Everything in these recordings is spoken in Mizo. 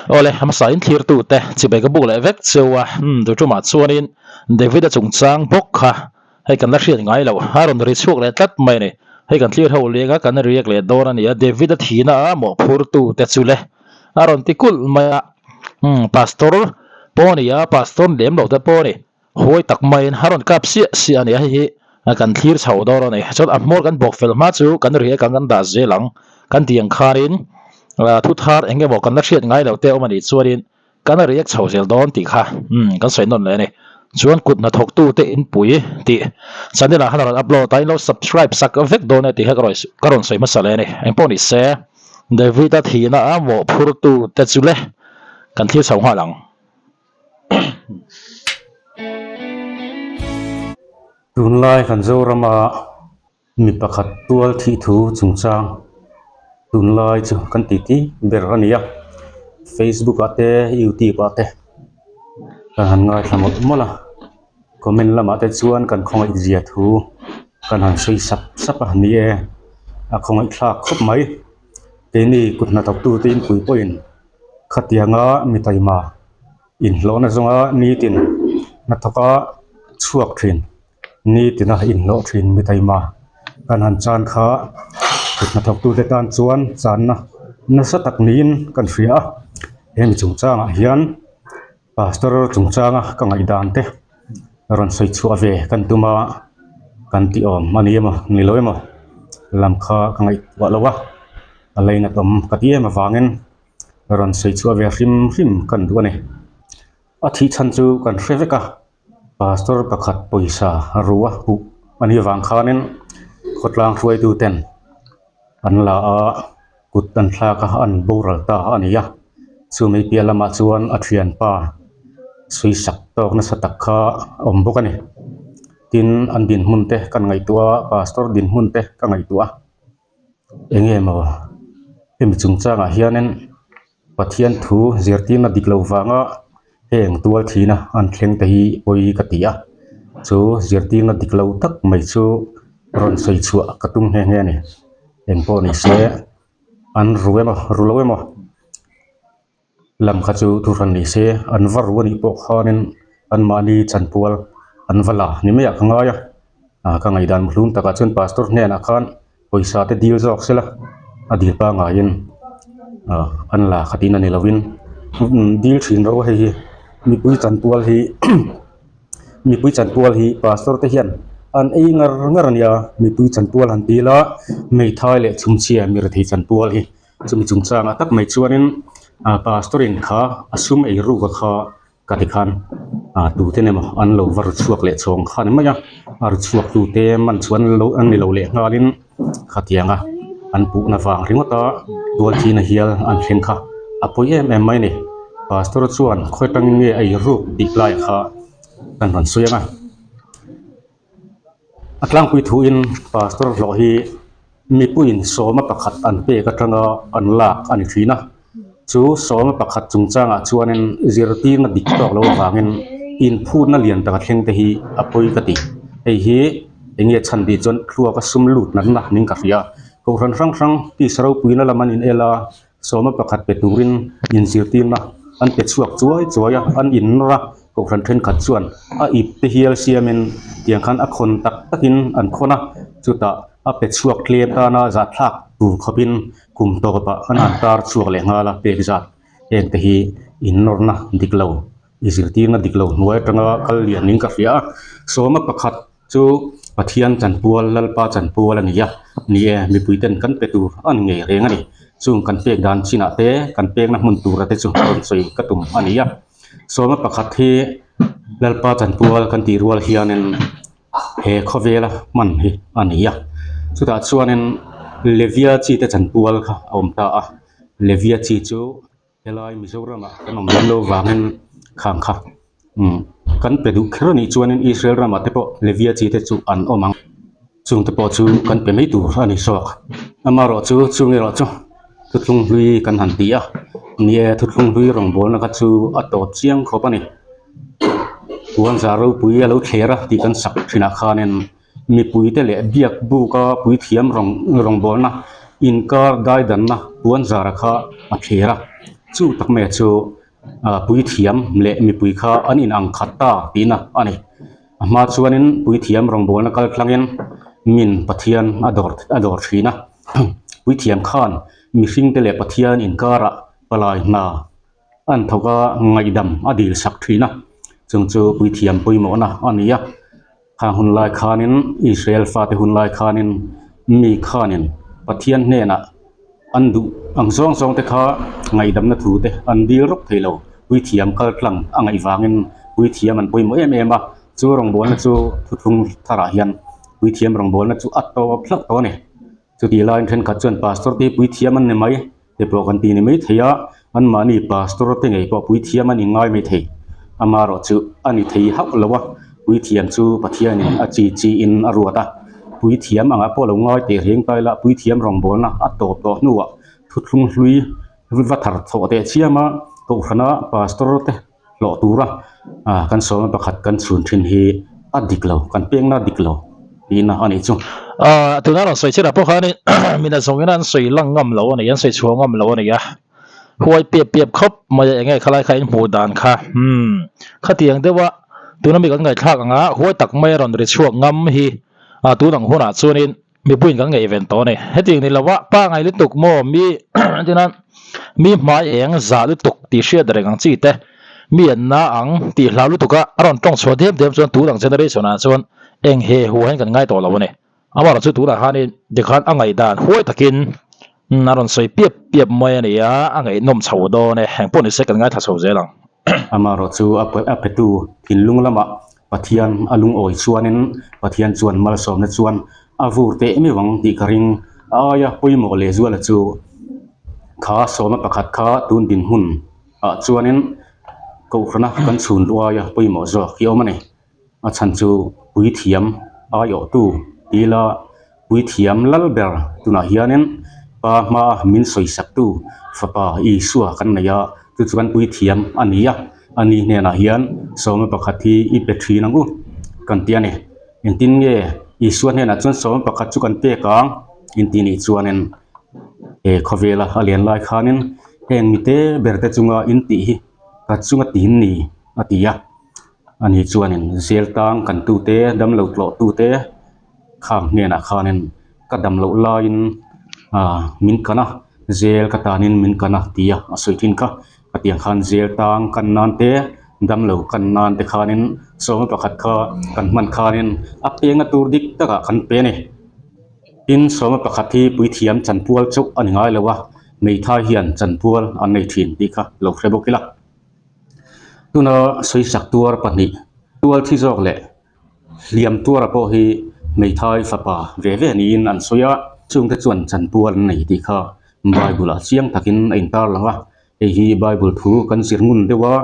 Awle hmasa in thlir tu te chibai ka buk leh vek cheu a, umm Duṭumah chuanin David-a chungchang bawk kha hei kan la hriat ngai lo, a rawn ri chhuak leh tlat mai a ni. Hei kan thlir ho leng a, kan riak leh dawn a ni a, David-a thihna a mawhphur tu te chu le a rawn ti kulh mai a, umm Pastor pawh a ni a, Pastor lem lo te pawh a ni. Huai tak maiin a rawn kap siah siah a ni a, hei hi kan thlir chho dawn a ni. Chuan a hmawr kan bawk fel hma chu kan riak ang kan dah zel ang kan tih ang khanin thu thar eng emaw kan la hriat ngai loh te a awm a nih chuanin kan riak chho zel dawn tih kha kan sawi nawn leh a ni. Chuan kut hnathawktu te inpui tih channel ah khan a rawn upload a, in lo subscribe sak vek dawn e tih kha ka rawn sawi hmasa leh a ni. Engpawh ni se David-a thihna a mawhphurtu te chu le kan thlir chho nghal ang. Tunlai kan Zorama mi pakhat tual thih thu chungchang tunlai chu kan titi ber a ni a, Facebook ah te youtube ah te kan han ngaithla mawlh mawlh a, comment lamah te chuan kan khawngaih zia thu kan han sawi sap sap a ni e, a khawngaih thlak khawp mai keini kut hnathawk tute inpui pawhin. Khatianga mi taima inhlawhna zawnga nitin hnathawka chhuak thin, nitina inhlawh thin mi taima kan han chan kha kut hnathawktute tan chuan channa nasa tak niin kan hria a. Hemi chungchangah hian pastor chungchanga ka ngaihdan te rawn sawi chhuah ve kan tum a, kan tih awm a ni emaw ni lo emaw lam kha ka ngaihtuah lo a. A lainat awm ka ti em avangin rawn sawi chhuah ve hrim hrim kan duh a ni. A thih chhan chu kan hre vek a, pastor pakhat pawisa rua huh a nih avang khanin khawtlang hruaitu ten an la a, kut an thlak a, an boral ta a ni a. Chumi piah lamah chuan a thianpa suisak tawk nasa tak kha a awm bawk a ni. Tin, an dinhmun te kan ngaihtuah a, pastor dinhmun te ka ngaihtuah a. Eng nge maw hemi chungchangah hianin Pathian thu zirtirna dik lo vanga heng tual thihna an thleng te hi pawi ka ti a, chu zirtirna dik lo tak mai chu rawn sawi chhuah ka tum nghe nghe a ni. Engpawh ni se an ru emaw ru lo emaw lam kha chu thu hran ni se an va ru anih pawh khanin anmahni chanpual an va la ni maiah ka ngai a ah ka ngaihdan muhlum takah chuan pastor hnenah khan pawisa te dil zawk sela a dil pangaiin ah an la khatin a ni lovin dil thin ro hei hi mipui chanpual hi mipui chanpual hi pastor te hian an ei ngar ngar a nia mipui chanpual han dil a hmeithai leh chhumchhia mi rethei chanpual hi. Chumi chungchangah tak mai chuanin ah pastor in kha a sum ei ruk a kha ka ti khan ah tute emaw an lo va ru chhuak leh chhawng kha a ni mai a, a ru chhuak tute man chuan lo an ni lo leh nghalin khatianga an puhna vang ringawt a tual thihna hial an thleng kha a pawi em em mai a ni. Pastor chuan khawi atangin nge a ei ruk tih lai kha kan rawn sawi ang a. A tlangpui thuin pastor hlawh hi mipuiin sawma pakhat an pek atanga an lak a ni thin a, chu sawma pakhat chungchangah chuanin zirtirna dik tawk lo avangin inphutna lian taka thleng te hi a pawi ka ti. Hei hi eng nge chhan tih chuan thluaka sum lut natna ning ka hria. Kohhran hrang hrang tisa ropuina lam an inel a, Sawma pakhat pe turin inzirtirna an pe chhuak chuai chuai a, an innawr a, kohhran thenkhat chuan a ip te hial siamin tiang khan a khawn tak takin an khawn a, chutah a pe chhuak tlem tana zahthlak tur khawpin kum tawpah an han tar chhuak leh nghal a, pek zat heng te hi innawrna dik lo, inzirtirna dik lo hnuai atanga kal lian in ka hria a, sawma pakhat. Chu Pathian chanpual, Lalpa chanpual a ni a, ni e, mipuiten kan pe tur a ni ngei reng a ni. Chung kan pek dan chinah te, kan pekna hmun tura te chu rawn sawi ka tum a ni a. Sawma pakhat hi Lalpa chanpual kan tih rual hianin he khawvela hman hi a ni a. Chutah chuanin Levia chi te chanpual kha a awm ta a, Levia chi chu. Helai Mizoramah kan awm lem lo vangin khang kha umm kan pe duh kher anih chuanin Israel ramah te pawh Levia chi te chu an awm ang. Chung te pawh chu kan pe mai tur a ni zawk. Amaherawh chu chung erawh chu thuthlung hlui kan han ti a, ni e thuthlung hlui rawngbawlna kha chu a tawp chiang khawp a ni. Puanzar ropui a lo thler a tih kan sak thinah khanin Mipuite leh biak buka puithiam rawngbawlna inkar daidanna puan zara kha a thler a. Chu tak mai chu puithiam leh mipui kha an inang khat ta tihna a ni. A hma chuanin puithiam rawngbawlna kal tlangin min Pathian a dawr a dawr thin a. Puithiam khan mihringte leh Pathian inkarah palai hna an thawk a, ngaihdam a dil sak thin a. Chung chu puithiam pawimawhna a ni a. Khang hun lai khanin Israel fate hun lai khanin mi khanin Pathian hnenah an duh ang zawng zawng te kha ngaihdamna thu te an dil rawk thei lo. Puithiam kal tlang a ngaih vangin puithiam an pawimawh em em a, chu rawngbawlna chu thuthlung tharah hian puithiam rawngbawlna chu a tawp hlauh tawh a ni. Chutih laiin thenkhat chuan pastor te hi puithiam an ni mai te pawh kan ti ni mai thei a, anmahni pastor te ngei pawh puithiam an inngai mai thei. Amaherawh chu a ni thei hauh lo a, puithiam chu Pathianin a chi chiin a ruat a, puithiam angah pawh lo ngai teh reng ta ila puithiam rawngbawlna a tawp tawh hnuah thuthlung hlui va thar chhoh teh chiam a, kohhrana pastor te hlawh tura ah kan sawma pakhat kan chhun thin hi a dik lo kan pengna dik lo tihna a nih chu. Ah tuna rawn sawi chhiatah pawh khanin mina zawngin an sawi lang ngam lo a ni an sawi chhuah ngam lo a ni a huai piap piap khawp mai a enge khalai kha in hmuh dan kha umm khatiang deuh a tuna mi kan ngaihthlak anga huai tak mai a rawn ri chhuak ngam hi ah tun ang hunah chuanin Mipuiin kan ngaihven tawh a ni. Hetiang ni lova pa ngai lutuk maw mi entirnan mi hmai eng zah lutuk tih hriat reng ang chi te mi an na ang tih hlau lutuk a a rawn tawng chhuah dep dep chuan tun ang generation ah chuan eng he hu hian kan ngai tawh lo a ni. Amaherawhchu tunah khanin tikhan a ngaihdan huai takin a rawn sawi piap piap mai a ni a, a ngaihnawm chho dawn e. Engpawh nise kan ngaithla chho zel ang. Amaherawhchu a petu thinlung lamah Pathian a lungawi chuanin Pathian chuan malsawmna chuan a vur teh miau ang tih ka ring. A aia pawimawh leh zuala chu kha sawma pakhat kha tun dinhmun ah chuanin kohhrana kan chhun luh aia pawimawh zawk hi a awm a ni. A chhan chu puithiam aiawhtu tila puithiam lal ber tunah hianin pa hma min sawisaktu fapa Isua kan nei a, chu chu kan puithiam a ni a, a ni hnenah hian sawma pakhat hi i pe thin ang u kan ti a ni. Engtin nge Isua hnenah chuan sawma pakhat chu kan pek ang inti nih chuanin he khawvela a lian lai khanin heng mite ber te chunga intih hi ka chunga tin ni a ti a. Ani chuanin zel tang kan tute damlo tlawh tute khang hnenah khanin ka dam loh laiin ah min kan a zel ka tanin min kan a ti a a sawi thin kha hetiang khan zel tang kan nan te damlo kan nan te khanin sawma pakhat kha kan hman khanin a peng a tur dik takah kan pe a ni tin sawma pakhat hi puithiam chanpual chauh a ni ngai lo a hmeithai hian chanpual an nei thin tih kha lo hre bawk ila. Tuna sawisak tuar pahnih tual thi zawk leh hliam tuara pawh hi hmeithai fapa ve ve niin an sawi a, chungte chuan chanpual an nei tih kha Bible ah chiang takin a intar lang a, hei hi Bible thu kan zir ngun deuh a,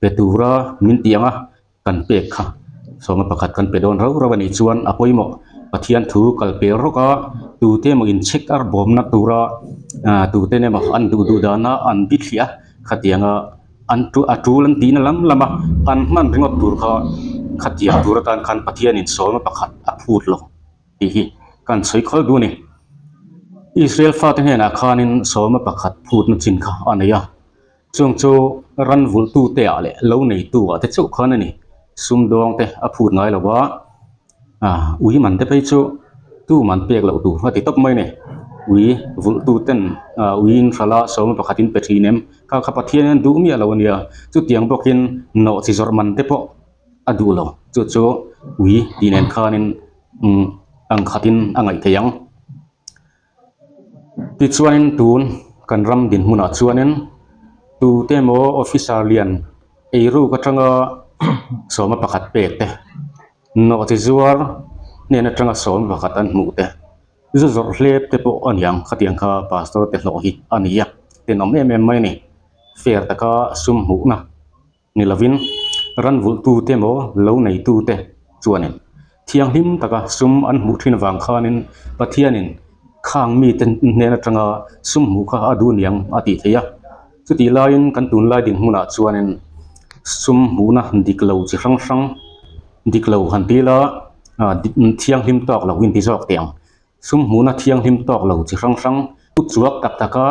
pe tura min tih ang a. Kan pek kha sawma pakhat kan pe dawn rau rau a nih chuan a pawimawh Pathian thu kal pel rawk a, tute emaw inchhek ar bawmna tura ah tute emaw an duh duh dana an bithliah a, khatianga an tu a tul an tihna lam lama an hman ringawt tur kha khatiang tur atan khan Pathianin sawma pakhat a phut lo tih hi kan sawi khawl duh a ni. Israel fate hnenah khanin sawma pakhat phutna chin kha a nei a. Chung chu ran vulhtute ah leh lo neitu ah te chauh khan a ni. Sumdawng te a phut ngai lo va, ah ui man te phei chu tu man pek loh tur a ti tawp mai a ni. Ui vulhtu ten ah ui in hralh a sawma pakhat in pe thin em? Kha kha Pathian hian duh miah lo a nia. Chutiang bawkin nawh chi zawrh man te pawh a duh lo. Chu chu ui tih nen khanin umm ang khatin a ngaih theih ang. Tichuanin tun kan ram dinhmunah chuanin tute emaw officer lian eiruk atanga sawma pakhat pek te nawhchi zuar hnen atanga sawma pakhat an hmuh te zu zawrh hlep te pawh a niang khatiang kha pastor te hlawh hi a ni a tenawm em em mai a ni fair taka sum hmuhna. Ni lovin ran vulhtute emaw lo neitute chuanin thianghlim taka sum an hmuh thin avang khanin Pathianin khang mite hnen atanga sum hmuh kha a duh niang a tih theih a. Chutih laiin kan tunlai dinhmunah chuanin sum hmuhna dik lo chi hrang hrang dik lo han ti ila thianghlim tawk lo inti zawk teh ang. Sum hmuhna thianghlim tawk lo chi hrang hrang u chuak tak taka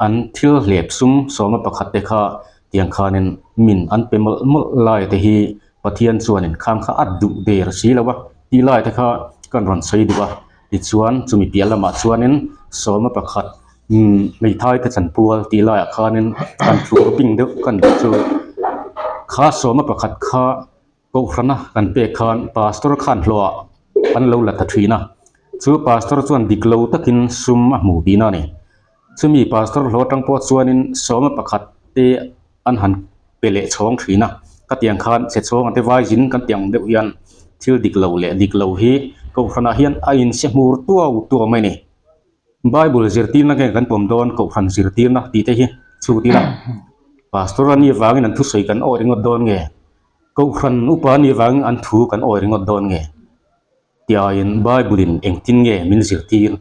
An thil hlep sum sawma pakhat te kha tiang khanin min an pe mawlh mawlh lai te hi Pathian chuanin khang kha a duh der si lo a tih lai te kha kan rawn sawi duh a. Tichuan chumi piah lamah chuanin sawma pakhat hmeithai te chanpual tih laiah khanin kan thlur bing deuh kan duh chu kha sawma pakhat kha Kohhrana kan pek khan Pastor khan hlawhah an lo la ta thin a, chu Pastor chuan dik lo takin sum a hmu tihna a ni. Chumi Pastor hlawh atang pawh chuanin sawma pakhat te an han pe leh chhawng thin a, ka tiang khan chhe chhawng ate vai zin kan tiang deuh hian thil dik lo leh dik lo hi Kohhranah hian a inse hmur tuau tuau mai a ni. Bible zirtirna nge kan pawm dawn Kohhran zirtirna tih te hi chhut ila Pastor a nih vangin an thusawi kan awih ringawt dawn nge? Kohhran upa a nih vangin an thu kan awi ringawt dawn nge? Tih aiin Bible-in engtin nge min zirtir,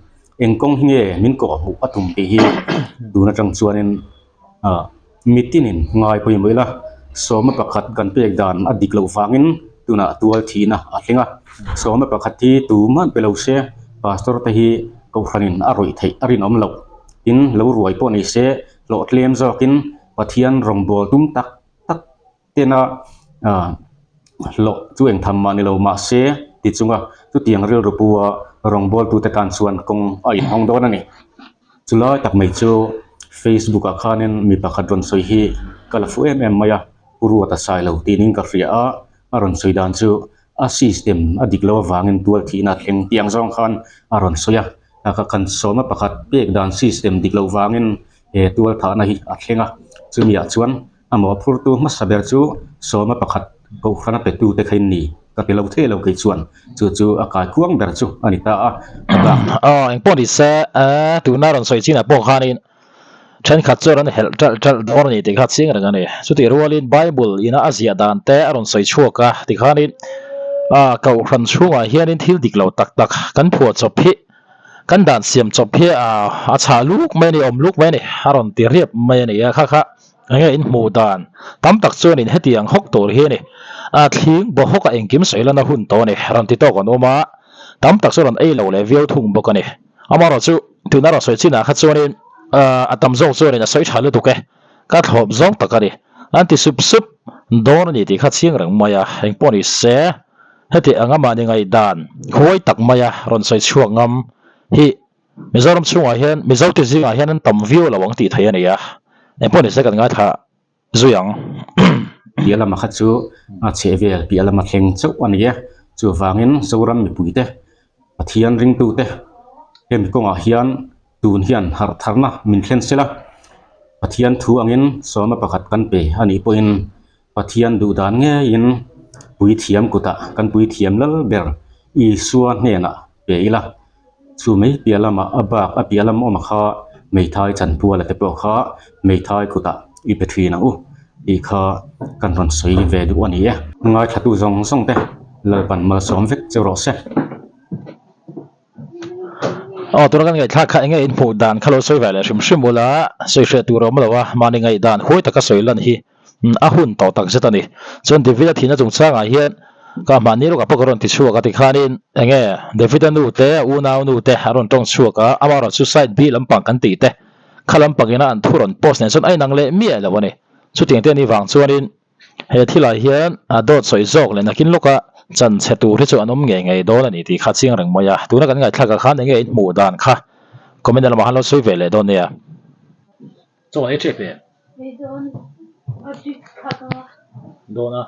eng kawng hi nge min kawhhmuh a tum tih hi tun atang chuanin ah mitinin ngai pawimawh ila, sawma pakhat kan pek dan a dik loh vangin tunah tual thihna a thleng a, sawma pakhat hi tuman pe lo se pastor te hi kohhranin a rawih theih a rinawm loh, tin lo ruai pawh ni se hlawhtlem zawkin Pathian rawngbâwl tum tak tak tena hlawh chu eng tham mah ni lo mahse ti chunga chutiang rilru pua rawngbawltute tan chuan kawng a inhawng dawn a ni. Chulai tak mai chu Facebook ah khanin mi pakhat rawn sawi hi ka la fuh em em mai a, Pu Ruata Sailo tinin ka hria a, a rawn sawi dan chu a system a dik lo avangin tual thihna a thleng tih ang zawng khan a rawn sawi a, ka kan sawma pakhat pek dan system dik loh vangin he tual thahna hi a thleng a, chumiah chuan A mawhphurtu hmasa ber chu sawma pakhat kohhrana petute kha in ni ka ti lo thei lo kei chuan chu chu a kaikuang ber chu a ni ta a, a bak. Aw engpawh ni se tuna rawn sawi chinah pawh khanin thenkhat chu rawn helh ṭalh ṭalh dawn a ni tih kha chiang reng a ni. Chutih rualin Bible ina a ziah dan te a rawn sawi chhuak a tikhanin kohhran chhungah hianin thil dik lo tak tak kan phuah chawp hi Kan dan siam chawp hi a chhah luk mai a ni, awm luk mai a ni, a rawn ti riap mai a ni a, kha kha enge in hmuh dan tam tak chuanin hetiang hawk tur hi a ni, a thling baw hawk a engkim sawi lana hun tawh a ni, rawn ti tawk an awm a, tam tak chu rawn ei lo leh viau thung bawk a ni. Amaherawhchu tuna rawn sawi chinah kha chuanin a tam zawk chuanin a sawi tha lutuk e, ka thlawp zawng tak a ni, an ti sup sup dawn a ni tih kha chiang reng mai a, engpawh ni se. Heti anga mahni ngaihdan huai tak maia rawn sawi chhuak ngam hi Mizoram chhungah hian Mizo te zingah hian an tam viau lo ang tih theih a ni a, engpawh nise kan ngaithla zui ang. Piah lama kha chu a chheh vel piah lama thleng chauh a ni e. Chuvangin Zoram mipuite, Pathian ringtute hemi kawngah hian tun hian harh tharna min thlen sela, Pathian thu angin sawma pakhat kan pe a nih pawhin Pathian duh dan ngeiin puithiam kutah kan puithiam lal ber Isua hnenah pe ila, chu mai piah lamah a bak a piah lam awm kha hmeithai chanpuala te pawh kha hmeithai kutah i pe thin ang u tih kha kan rawn sawi ve duh a ni e. Ngaithlatu zawng zawng te Lalpan malsawm vek che rawh se. Aw tuna kan ngaihthlak kha enge in hmuh dan kha lo sawi ve leh hrim hrim ula sawi hreh tur a awm lo a, mahni ngaihdan huai taka sawi lan hi a hun tawh tak zet a ni. Chuan David-a thihna chungchangah hian ka mahni lawkah pawh ka rawn ti chhuak a tikhanin enge David-a nu te a unau nu te a rawn tawng chhuak a, amaherawhchu suicide bi lampang kan tih te kha lampang ina an thu rawn post nen chuan a inang leh miah lo a ni. Chutiang te a nih vang chuanin he thilah hian a dawt sawi zawk leh nakin lawka chan chhe tur hi chu an awm ngei ngei dawn a ni tih kha chiang reng mai a. Tuna kan ngaihthlakah khan enge in hmuh dan kha comment lamah khan lo sawi ve leh dawn nia. Chaw ei tep e. Dawn a.